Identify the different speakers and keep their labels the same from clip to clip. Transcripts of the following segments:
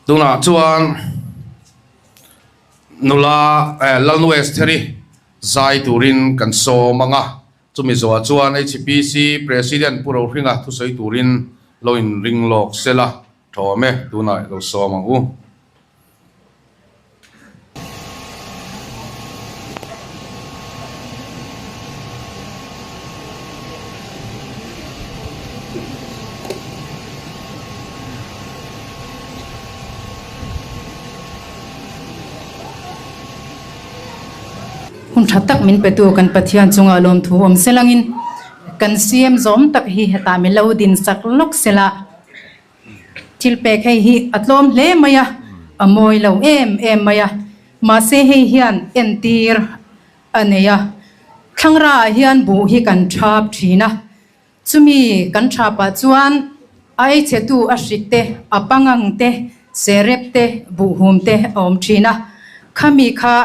Speaker 1: Tunah chuan nula Lalnu Estheri zai turin kan sawm ang a, chumi zawhah chuan HPC President Pu Rohringa thusawi turin lo inring lawk sela thawm e, tunah i lo sawm ang u.
Speaker 2: Hun tha tak min petu kan Pathian chungah lawmthu awm selangin kan CM zawm tak hi hetah mi lo din sak lawk sela. Thil pek hei hi a tlawm hle mai a, a mawi lo em em mai a, mahse hei hian entir a nei a. Thlangra ah hian buh hi kan thap thin a, chumi kan thapah chuan a eichhetu a hrik te, a pangang te, serep te, buhhum te a awm thin a. Khami kha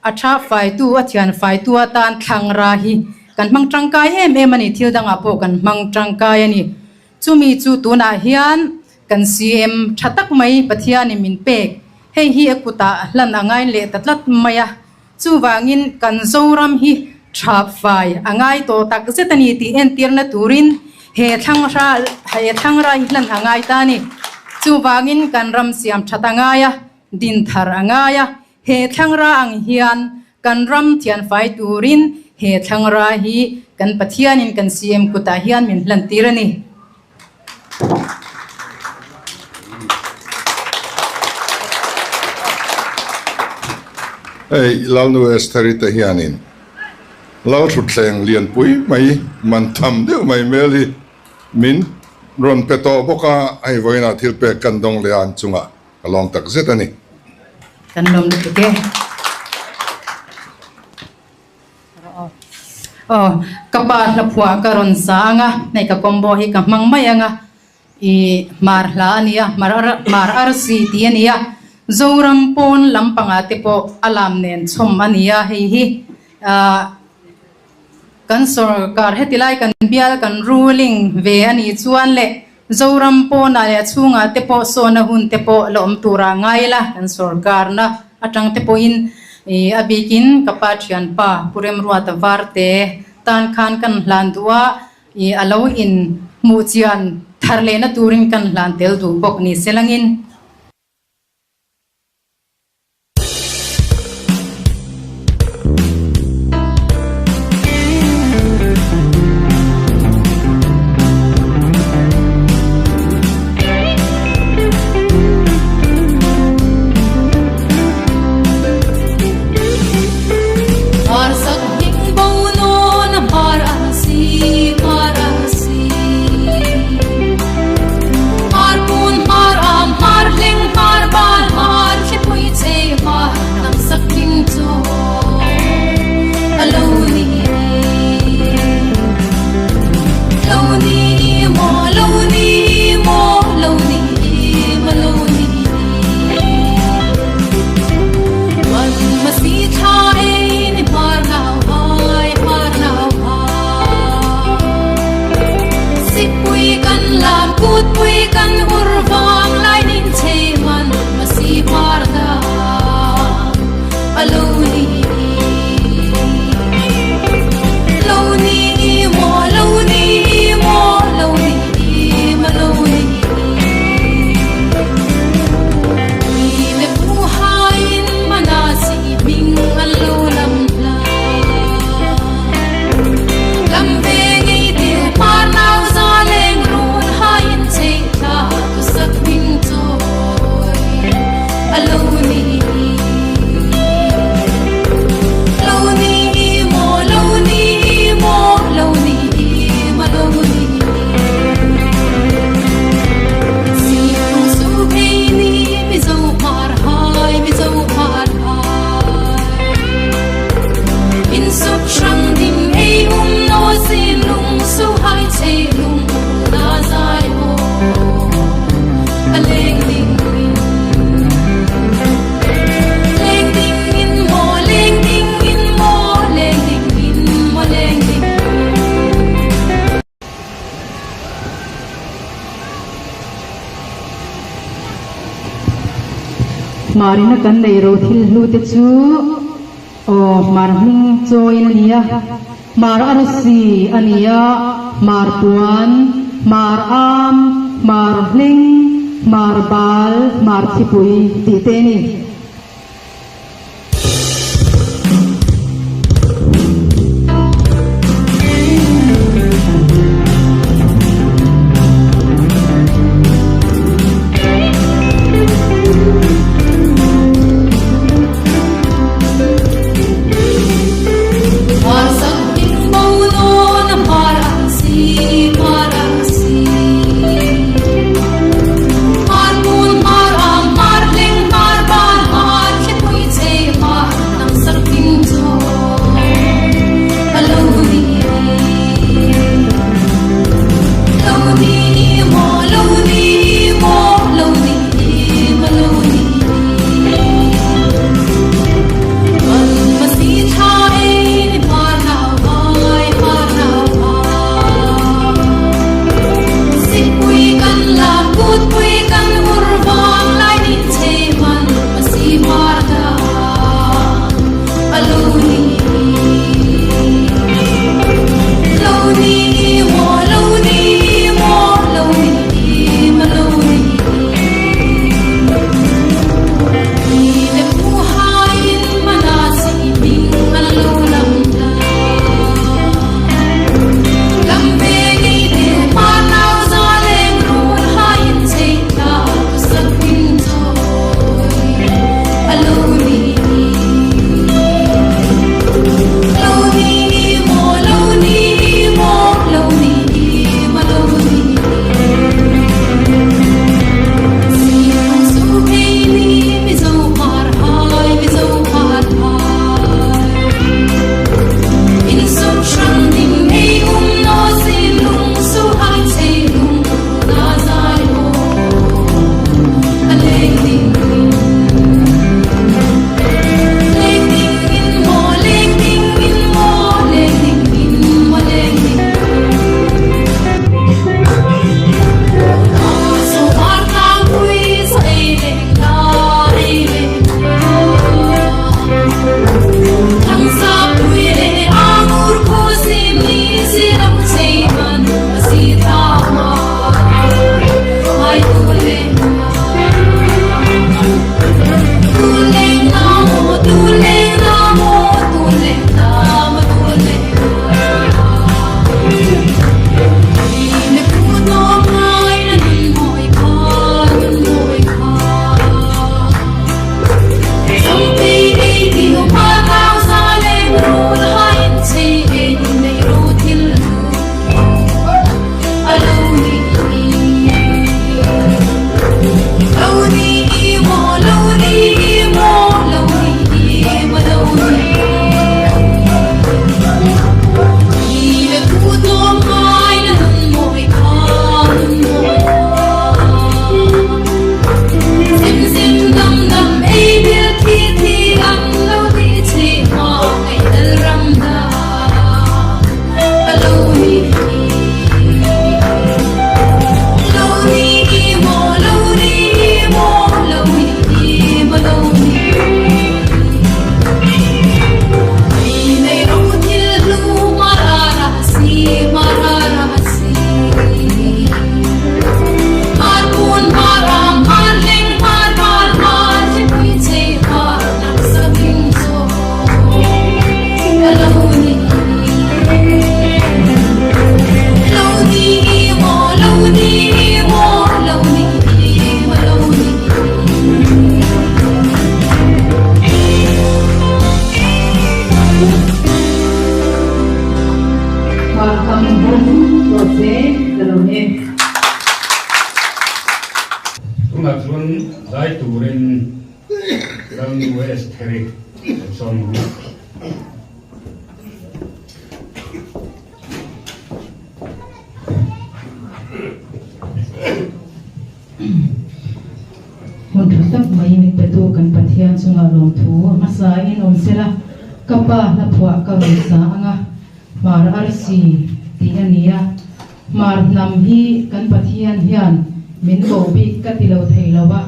Speaker 2: a tha faitu, a thian faitu atan thlangra hi kan hmang tangkai em em a ni, thil dangah pawh kan hmang tangkai a ni. Chumi chu tunah hian kan CM tha tak mai Pathianin min pek, hei hi a kutah hlan a ngai leh ta tlat mai a, chuvangin kan Zoram hi tha fai a ngai tawh tak zet a ni tih entirna turin he thlangra he thlangra hi hlan a ngai ta a ni. Chuvangin kan ram siam that a ngai a, din thar a ngai a, He thlangra ang hian kan ram thianfai turin he thlangra hi kan Pathianin kan CM kutah hian min hlantir a ni.
Speaker 3: Hei Lalnu Estheri te hianin Lalthutthleng lianpui mai man tham deuh mai hmel hi min rawn pe tawh bawk a, hei vawiinah thil pek kan dawng leh a an chungah. Ka lawm tak zet a ni.
Speaker 2: Kan lawm lutuk e. Aw, ka pa hla phuah ka rawn sa ang a, hei ka combo hi ka hmang mai ang a, i hmar hla a nia, hmar hmar arsi tih a nia, Zoram pawn lampangah te pawh a lam nen chhawm a nia hei hi, ah kan sorkar heti lai kan bial kan ruling ve a nih chuan leh Zoram pawnah leh a chhungah te pawh sawna hun te pawh la awm turah ngai ila kan sorkarna atang te pawhin ih a bikin ka pa thianpa Pu Remruata Varte tan khan kan hlan duh a, ih a lo in hmuh chian thar lehna turin kan hlan tel duh bawk ni selangin. Hmarina kan neih ro thil hlu te chu aw hmar hming chawiin a ni a, hmar arsi a ni a, hmar puan, hmar am, hmar hleng, hmar bal, hmar thipui tih te a ni.
Speaker 4: Tunah chuan zai turin Lalnu Estheri kan sawm ang.
Speaker 2: Hun tha tak mai min petu kan Pathian chungah lawmthu a hmasa in awm sela, ka pa hla phuah ka rawn sa ang a, Hmar arsi tih a ni a, Hmar hnam hi kan Pathian hian min ko bik ka ti lo thei lo a.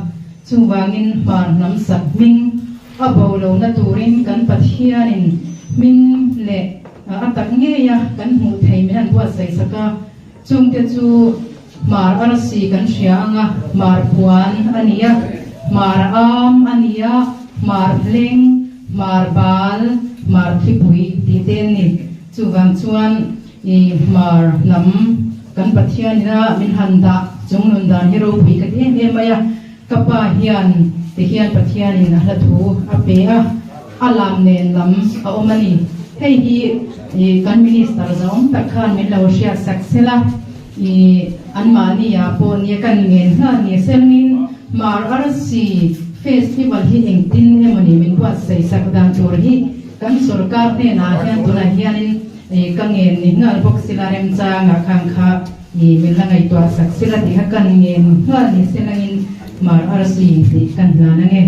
Speaker 2: Chuvangin Hmar hnam sak hming a bo lohna turin kan Pathianin hming leh a tak ngeia kan hmuh thei min han buatsaih sak a. Chungte chu Hmar arsi kan hria ang a, Hmar puan a ni a, Hmar am a ni a, Hmar hleng, Hmar bal, Hmar thlipui tih te an ni. Chuvang chuan i Hmar hnam kan Pathian ina min han dah chung nun dan hi ropui ka ti em em mai a. Ka pa hian ti hian Pathianin a hla thu a pe a, a lam nen lam a awm a ni. Hei hi i kan Minister zawng tak khan min lo hriat sak sel a, i anmahni ah pawh nia kan ngen nghal ni selangin Hmar Arsi Festival hi engtin emawni min buatsaih sak dan tur hi kan sorkar hnenah hian tunah hianin i ka ngen ni nghal bawk sila remchangah khan kha i min la ngaihtuah sak sila tih kha kan ngen nghal ni selangin Hmar Arsi tih kan hlan ange.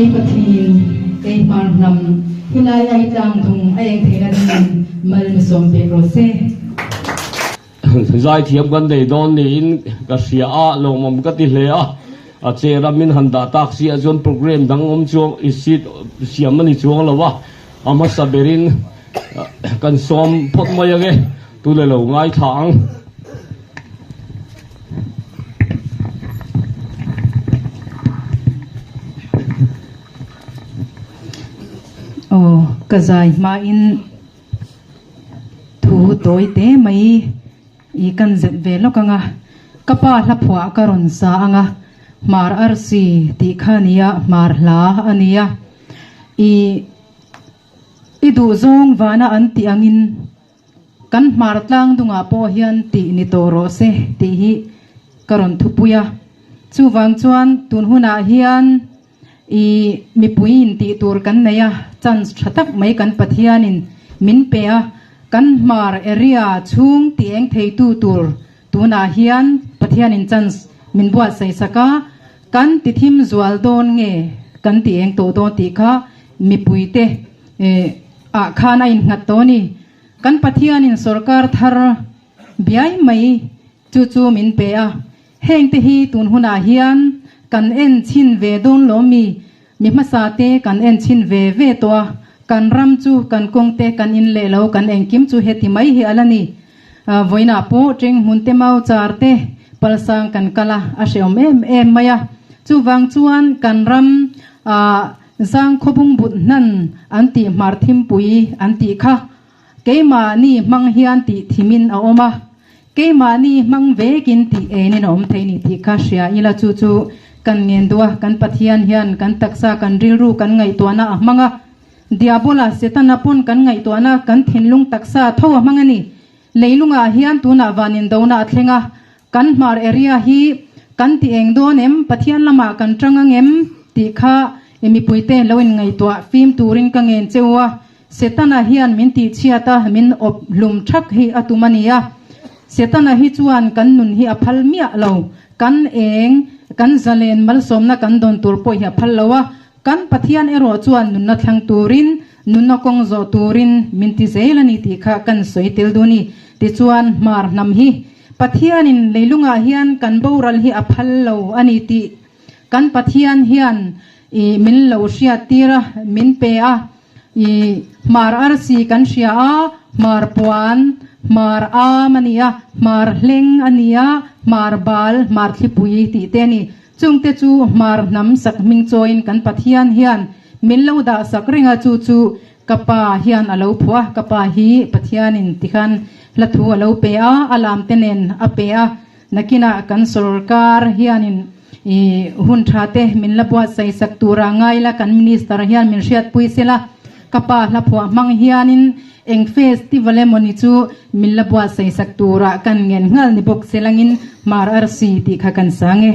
Speaker 2: Kei Pathian, kei hmar hnam, hilai ai tlang dung a eng theihna dingin mal mi sawm pek rawh se.
Speaker 5: Zaithiam kan nei dawn niin ka hria a, lawmawm ka ti hle a. A che ramin han dah tak si ah chuan programme dang awm chuang i seat siam a ni chuang lo a, a hmasa berin kan sawm phawt mai ange, tule lo ngaithla ang.
Speaker 2: Aw, ka zai hmain thu tawi te mai i kan zep ve lawk ang a, ka pa hla phuah ka rawn sa ang a, Hmar arsi tih kha a nia, Hmar hla a nia, i i duhzawng vana an tih angin. Kan hmar tlang dungah pawh hian tih ni tawh rawh se tih hi ka rawn thupui a. Chuvang chuan tun hunah hian i mipui in tih tur kan nei a, chance tha tak mai kan Pathianin min pe a, kan hmar area chhung ti eng theitu tur tunah hian Pathianin chance min buatsaih sak a, kan ti thim zual dawn nge kan ti eng tawh dawn tih kha mipuite ah khan a innghat tawh a ni. Kan Pathianin sorkar thar biai mai chu chu min pe a, hengte hi tun hunah hian kan en chhin ve dawn lo mi, mi hmasa te kan en chhin ve ve tawh a, kan ram chu kan kawng te kan in leh lo kan engkim chu heti mai hi a la ni. Vawiinah pawh teng hmun te mau char te palsang kan kal a, a hrehawm em em mai a. Chuvang chuan kan ram ah Zang khawbung but hnan an tih hmar thimpui an tih kha keimahni hmang hian tih thimin a awm a, keimahni hmang vekin tih enin a awm thei ni tih kha hria ila chu chu kan ngen duh a, kan Pathian hian kan taksa kan rilru kan ngaihtuahna a hmang a, Diabola Setana pawn kan ngaihtuahna kan thinlung taksa tho a hmang a ni. Leilungah hian tunah van indona a thleng a, kan hmar area hi kan ti eng dawn em, Pathian lamah kan tang ang em tih kha i mipuite lo inngaihtuah fim turin ka ngen che u a, Setana hian min tihchhiat a, min awp hlum thak hi a tum a ni a. Setana hi chuan kan nun hi a phal miah lo, kan eng, kan zalen malsawmna kan dawn tur pawh hi a phal lo a, Kan Pathian erawh chuan nunna thlang turin, nunna kawng zawh turin min ti zel a ni tih kha kan sawi tel duh a ni. Tichuan, hmar hnam hi Pathianin leilungah hian kan boral hi a phal lo a ni tih kan Pathian hian i min lo hriat tir a, min pe a. I hmar arsi kan hria a, hmar puan, hmar am a ni a, hmar hleng a ni a, hmar bal, hmar thlipui tih te a ni. Chungte chu hmar hnam sak hming chawiin kan Pathian hian min lo dah sak reng a, chu chu ka pa hian a lo phuah a, ka pa hi Pathianin tikhan hla thu a lo pe a, a lamte nen a pe a, nakinah kan sorkar hianin i hun tha te min la buatsaih sak tura ngai la, kan minister hian min hriatpui sela, ka pa hla phuah hmang hianin eng festival emawni chu min la buatsaih sak tura kan ngen nghal ni bawk selangin hmar arsi tih kha kan sang e.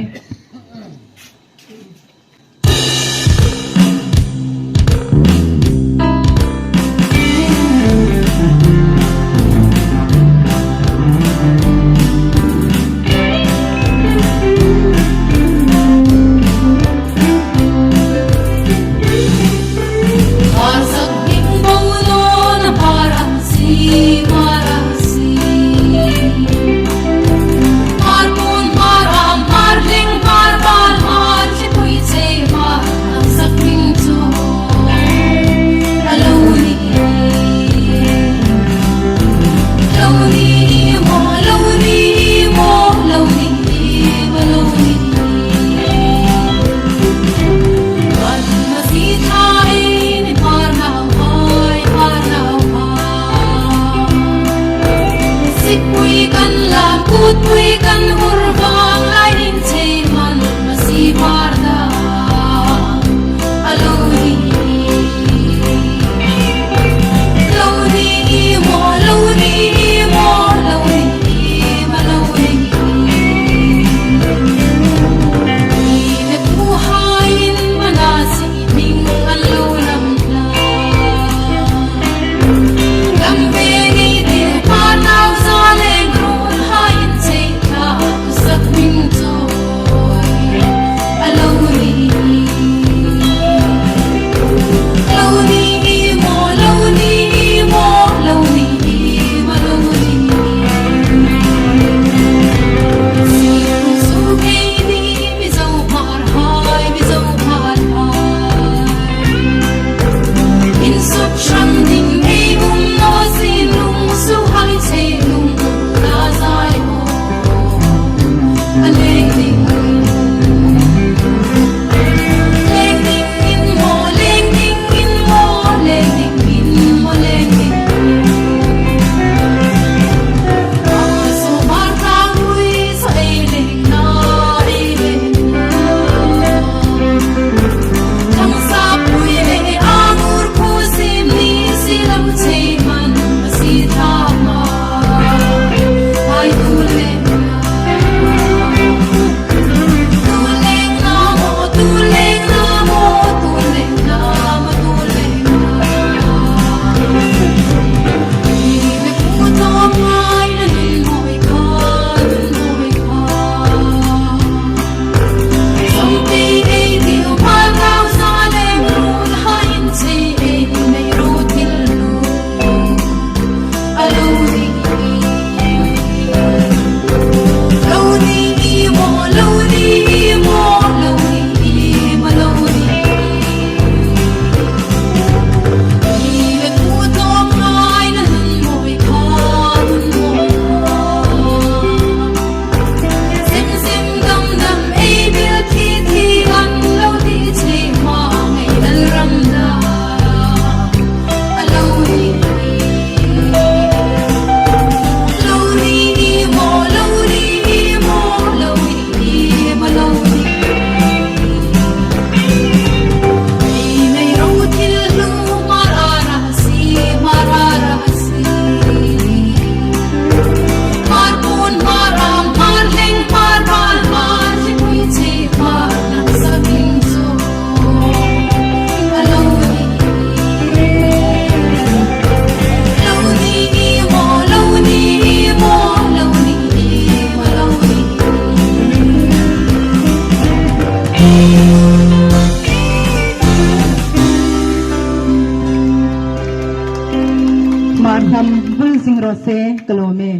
Speaker 2: Ka lawm e.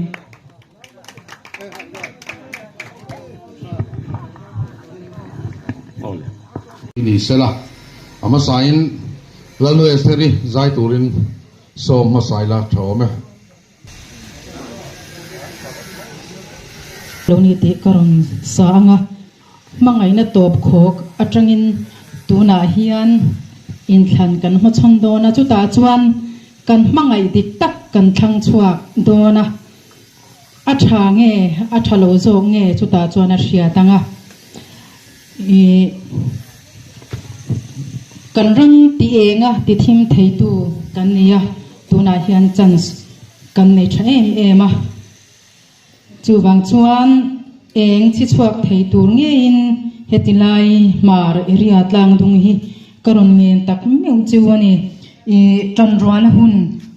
Speaker 1: Ni sela, a hmasain Lalnu Estheri zai turin sawm hmasa ila tha awm e.
Speaker 2: Lo ni tih ka rawn sa ang a, hmangaihna tawp khawk atangin tunah hian inthlan kan hmachhawn dawn a, chutah chuan kan hmangaih dik tak kan thlang chhuak dawn a, a tha nge a tha lo zawk nge chutah chuan a hriat ang a, ih kan ram ti enga ti thim theitu kan ni a, tunah hian chance kan nei tha em em a. Chuvang chuan eng chi chhuak thei tur ngeiin heti lai hmar area tlang dung hi ka rawn ngen tak meuh chu a ni. I tanrualna hun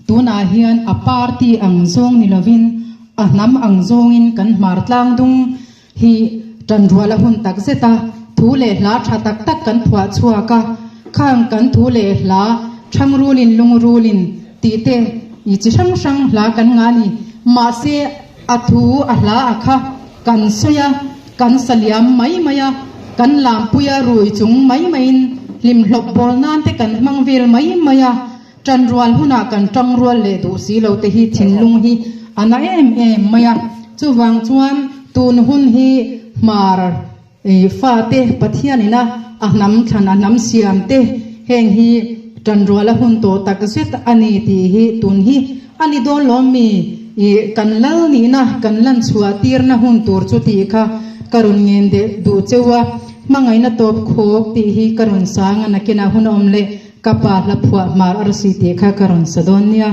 Speaker 2: tunah hian a party ang zawng ni lovin a hnam ang zawngin kan hmar tlang dung hi tanrual a hun tak zet a, thu leh hla tha tak tak kan phuah chhuak a, khang kan thu leh hla Thangrulin Lungrulin tih te i chi hrang hrang hla kan ngah a ni. Mahse a thu a hla a kha kan sawi a, kan sa liam mai mai a, kan lampui a rui chung mai maiin hlimhlawp bawl nan te kan hmang vel mai mai a, Ṭanrual hunah kan ṭangrual leh duh si lo te hi thinlung hi a na em em mai a. Chuvang chuan tun hun hi hmar fate Pathian ina a hnam thlan a hnam siam te heng hi ṭanrual a hun tawh tak zet a ni tih hi tun hi a ni dawn lawm mi kan lal nihna kan lan chhuah tirna hun tur chu tih kha ka rawn ngen deh duh cheu a. Hmangaihna tawp khawk tih hi ka rawn sang a nakinah hun a awm leh. Ka pa hla phuah hmar arsi tih kha ka rawn sa dawn nia.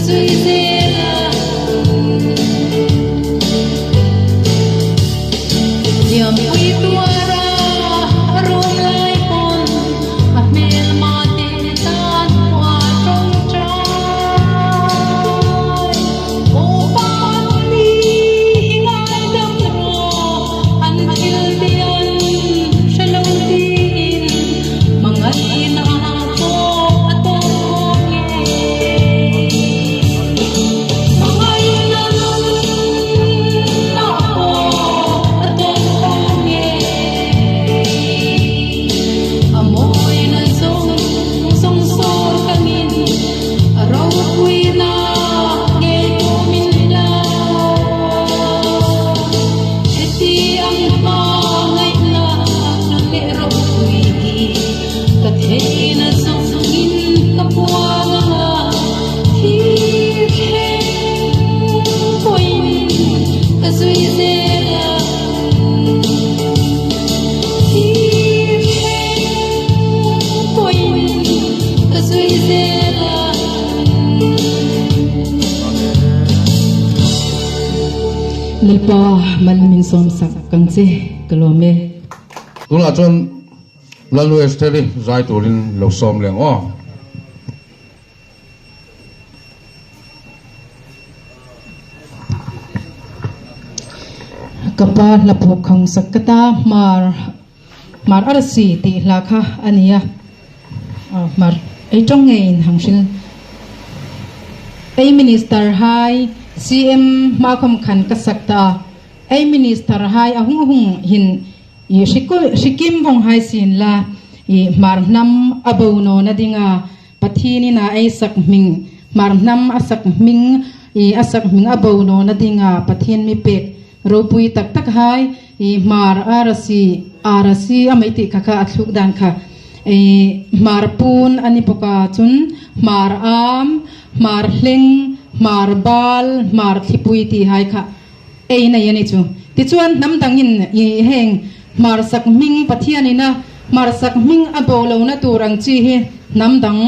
Speaker 6: zui zel a. Liampui tuara a rum lai pawn a hmelma te tan pawh a tawngtai. Aw Patni i ngaidam rawh, an thil bian hre lo tiin hmangaihna pawh a tawk khawp ngei. Hmangaihna nunna pawh a tawk khawp ngei. A mawina zawng zawng sawi kangin a ropuina ngei pawh min hlau. Heti ang hma ngaihna leh ropui hi ka theihna zawngin ka puang ang a, thil thleng pawhin ka zui zel a. Thil thleng pawhin ka zui zel a.
Speaker 2: Lalpa mal min sawm sak kang che ka lawm e.
Speaker 1: Tunah chuan Lalnu Estheri zai turin lo sawm leh ang aw.
Speaker 2: Ka pa hla pawh khang sak ka ta hmar hmar arsi tih hla kha a ni a, hmar ei tawng ngeiin hang hril. Ei Minister hai CM hmakhawm khan ka sak ta a, ei Minister hai a hung hung hin i hrikim vawng hai sin la i hmar hnam a bo nawn a ding a, Pathianin a ei sak hming, hmar hnam a sak hming i a sak hming a bo nawn a ding a, Pathian mi pek ropui tak tak hai i hmar arasi arasi a mai tih kha kha a thluk dan kha i hmar pun a ni bawk a, chun hmar am, hmar hleng, hmar bal, hmar thlipui tih hai kha ei nei a ni chu. Tichuan hnam dangin i heng hmar sak hming Pathianin a hmar sak hming a bo lohna tur ang chi hi hnam dang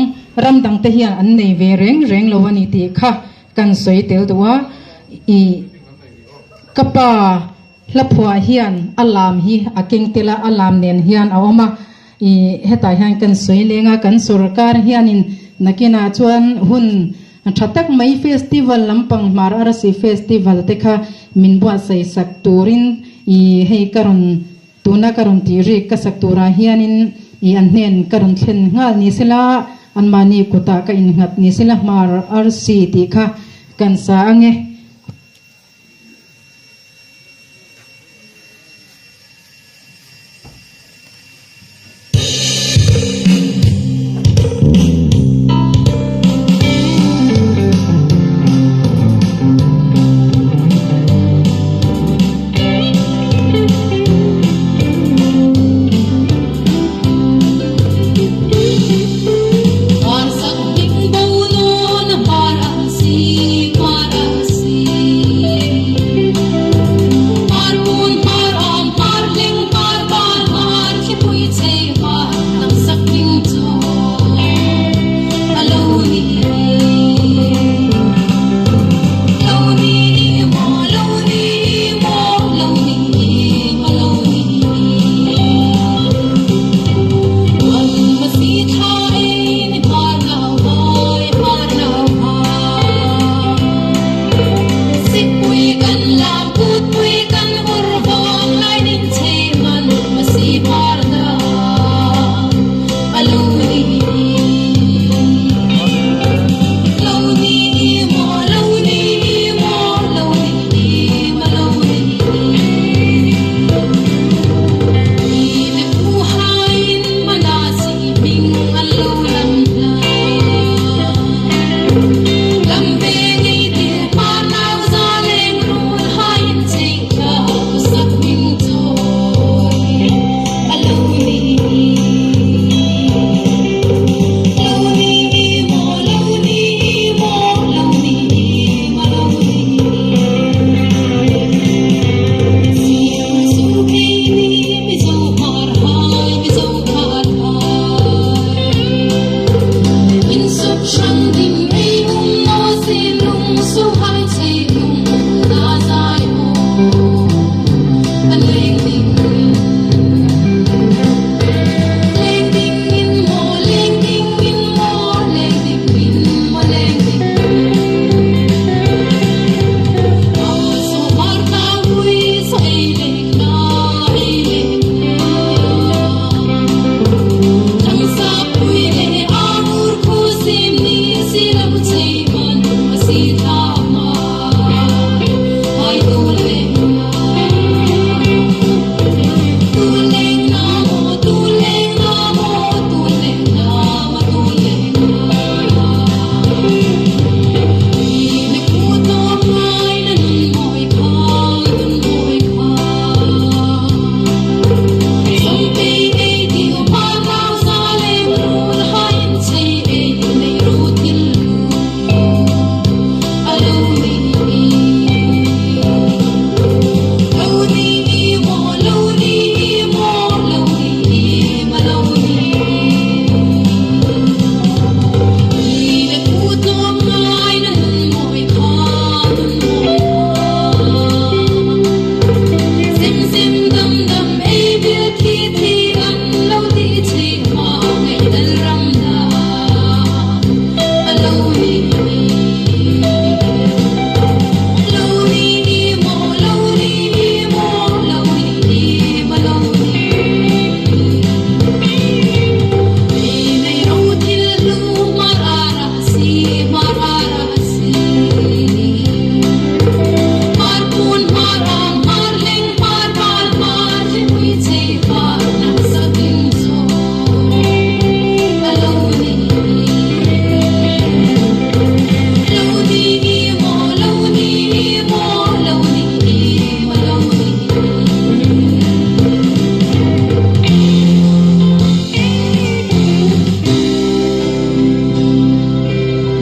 Speaker 2: ram dang te hian an nei ve reng reng lo a ni tih kha kan sawi tel duh a. I ka pa hlaphuah hian a lam hi a keng tel a, a lam nen hian a awm a. I hetah hian kan sawi leng a, kan sorkar hianin nakinah chuan hun tha tak mai festival lampang hmar arsi festival te kha min buatsaih sak turin i hei ka rawn tuna ka rawn tih rik ka sak turah hianin i an hnen ka rawn thlen nghal ni sela anmahni kutah ka innghat ni sela hmar arsi tih kha kan sa ang e.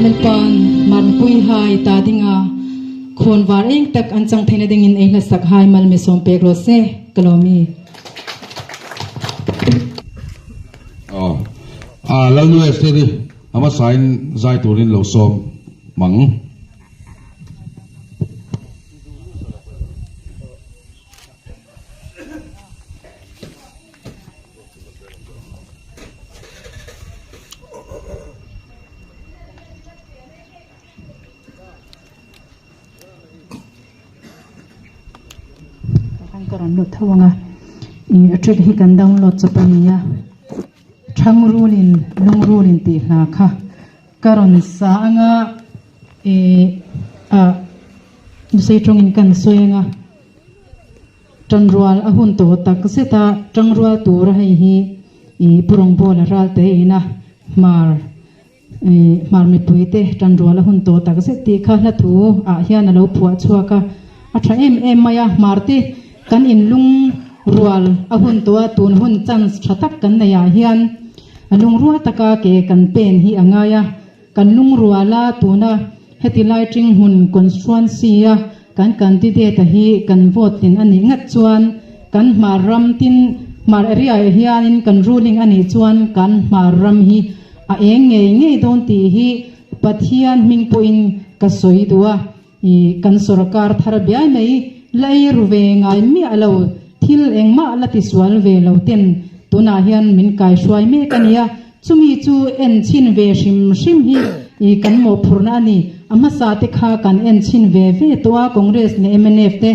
Speaker 2: Lalpa'n Marmpui hai ta dinga khawn var eng tak an chang theihna dingin ei hlasak hai mal mi sawm pek rawh se, ka lawm i.
Speaker 1: Aw. Lalnu Estheri a hmasain zai turin lo sawm mang.
Speaker 2: Ka rawn lut tho ang a, ih a track hi kan download chawp a ni a, Thangrulin Lungrulin tih hla kha ka rawn sa ang a, ih ah nusei tawngin kan sawi ang a. Ṭanrual a hun tawh tak zet a, ṭangrual tura hei hi ih Pu Rawngbawla ral te ina hmar ih hmar mipuite ṭanrual a hun tawh tak zet tih kha hla thu ah hian a lo phuah chhuak a, a ṭha em em mai a, hmar te kan inlung rual a hun tawh a, tun hun chance ṭha tak kan neih ah hian a lungrual taka ke kan pen hi a ngai a. Kan lungruala tuna heti lai Ṭinghmun constituency-a kan candidate-a hi kan vote tlin a nih ngat chuan kan hmar ram tin hmar area-ah hianin kan ruling a nih chuan kan hmar ram hi a eng ngei ngei dawn tih hi Pathian hming pawhin ka sawi duh a. I kan sorkar thar biai mai la ei ru ve ngai miah lo, thil engmah la tisual ve lo ten tunah hian min kaihruai mek a nia, chumi chu en chhin ve hrim hrim hi i kan mawhphurhna a ni. A hmasa te kha kan en chhin ve ve tawh a, Congress leh mnf te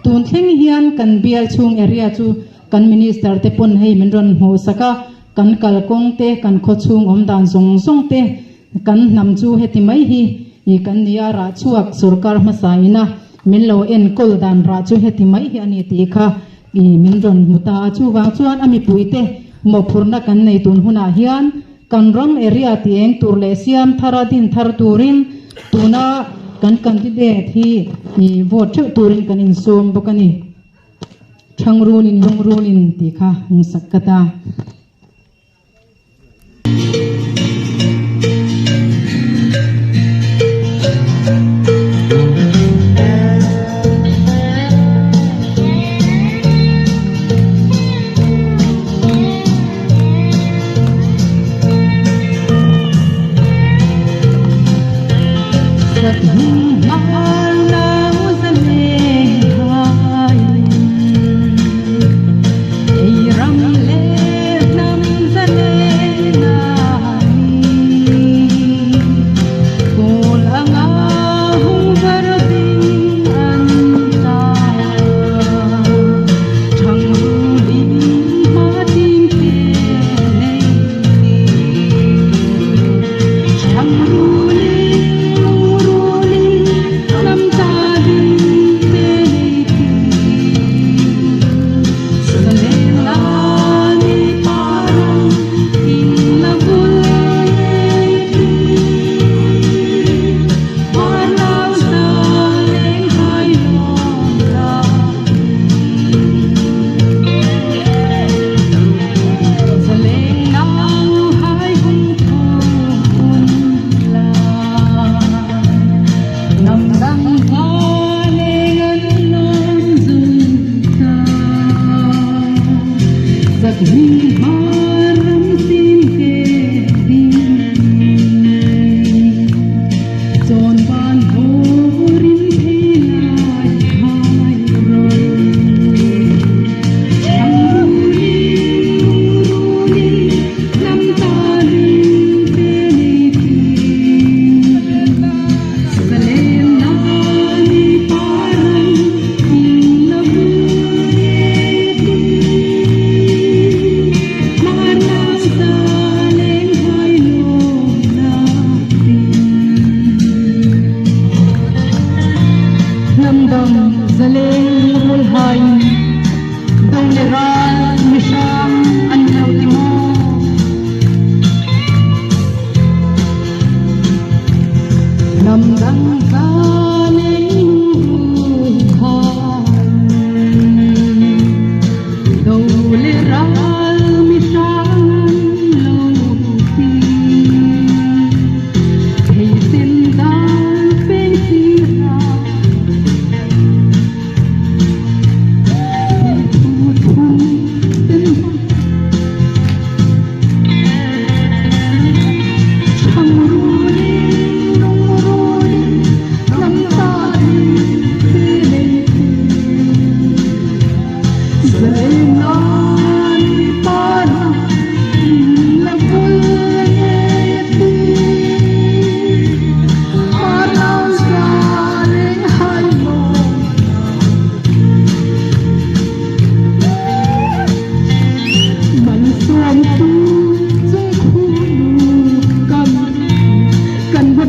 Speaker 2: tun thleng hian kan bial chhung area chu kan minister te pawn hei min rawn hmuhsak a, kan kalkawng te, kan khawchhung awmdan zawng zawng te, Kan hnam chu heti mai hi i kan ni a, rah chhuak sorkar hmasa ina min lo enkawl dan rah chu heti mai hi a ni tih kha i min rawn hmu ta a. Chuvang chuan a mipuite mawhphurhna kan nei tun hunah hian kan ram area ti eng tur leh siam thara din thar turin tuna kan candidate hi i vote theuh turin kan insawm bawk a ni. Thangrulin lungrulin tih kha hmusak ka ta.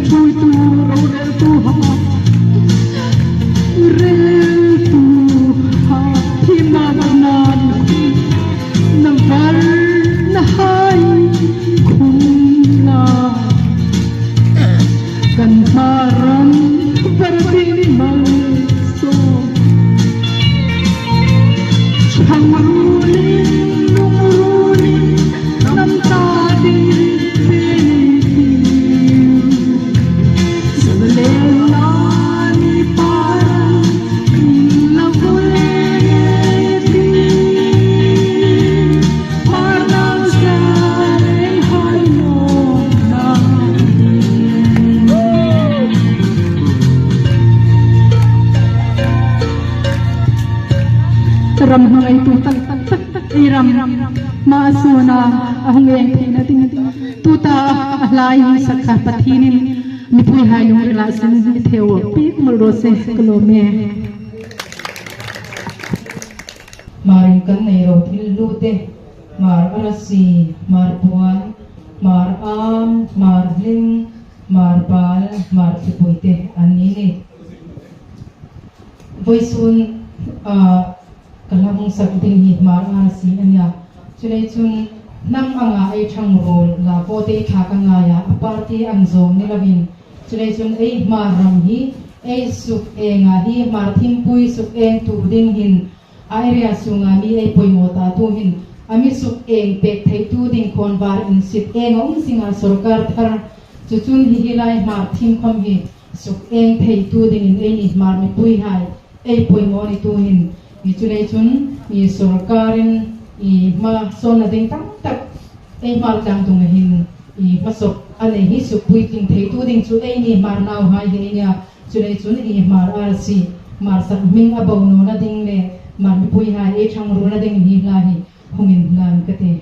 Speaker 7: Hruaitu roreltu ha reltu ha thimnak nan khum na var na hai khum la kan hmaram vartin malsawm Changrulin lungrulin namta din Ram hmangaitu tak tak ei ram ma suna a hung eng theina ding tuta a hlai hi sakha pathinin mipui hai lung rila sin mi theu pek mal ro se kalome.
Speaker 2: Marin kan nei ro thil lu te mar arasi mar puan mar am mar hling mar pal mar thipui te an ni ni voisun a kalahung sak ding hi mar arasi ania chulei chun nam anga ei thang rol la po te tha ka nga ya a party ang zong ni lawin chulei chun ei mar ram hi ei suk enga hi mar thimpui suk eng tu ding hin area sunga mi ei poimo ta tu hin ami suk eng pek thei tu ding khon war in sit eng ong singa sarkar thar chu chun hi hi lai mar thim khom hi suk eng thei tu ding in ei ni mar mi pui hai ei poimo ni tu hin mi chulei chun mi sarkarin i ma son na ding tam tak ei mar tang tung hin i ma sok ane hi suk pui ting thei tu ding chu ei ni mar nau hai hi nia chulei chun i mar ar si mar sak ming a bo no na ding le mar mi pui hai ei thang ru na ding hi la hi hungin lan ka te.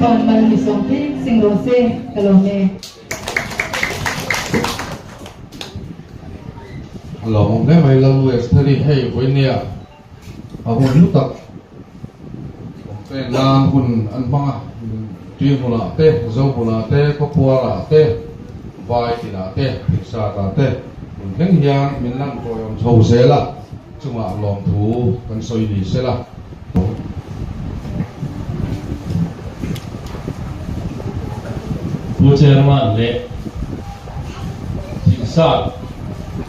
Speaker 7: Lalpa'n mal mi sawm vek sing rawh se, ka lawm e.
Speaker 1: A lawmawm hle mai Lalnu Estheri hei vawinia a hun hlu tak awm pen nan hun an hmang a, tui hmunah te, zo hmunah te, khawpuarah te, vai tinah te, thiksatah te hun thleng hian min lan tawiawm chho zel a. Chungah lawmthu kan sawi ni se la.
Speaker 8: Pu Chairman leh Thingsat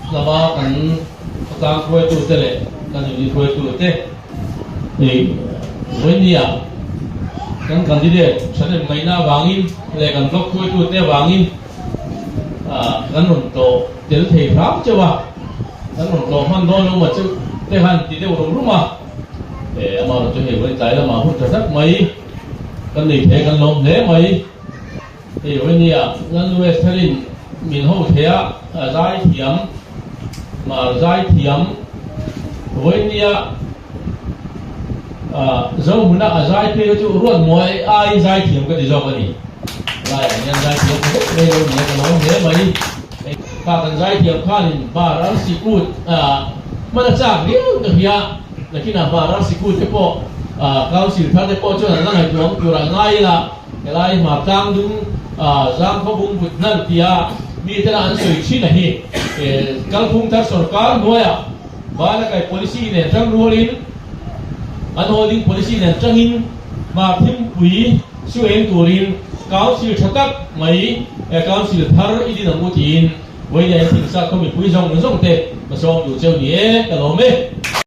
Speaker 8: lama kan khawtlang hruaitute leh kan unit hruaitute hei vawinia kan candidate thahnem ngaihna avangin leh kan block hruaitute avangin kan rawn tlawh tel thei hram cheu a, kan rawn tlawh hman dawn lo maw chu te khan ti deuh rum rum a, e amaherawh chu hei vawiin tlai lamah hun tha tak mai kan nei thei a kan lawm hle mai, hei vawinia Lalnu Esther-in min ho thei a zai thiam mar zai thiam vawinia Zohmuna a zai phei kha chu Ruatmuai aiin zai thiam ka ti zawk a ni. Laiah hian zai thiam ta vek mai lo nia ka lawm hle mai. Kha kan zai thiam khanin Hmar arsi kut hman a chak riau ka hria. Nakinah Hmar arsi kut te pawh Council thar te pawh chuan an la ngaihtuah ang turah ngai ila helai Hmar tlangdung Zangkhaw bungbut hnan tia mite la an sawi thin a hi. Kalphung thar sorkar hnuaiah Bala kai policy nen tang rualin an holding policy nen tangin hma thimpui su eng turin council tha tak mai council thar i din ang u tiin vawiin ah hian thingsa khaw mipui zawng zawng te ka sawm duh cheu ni e ka lawm e.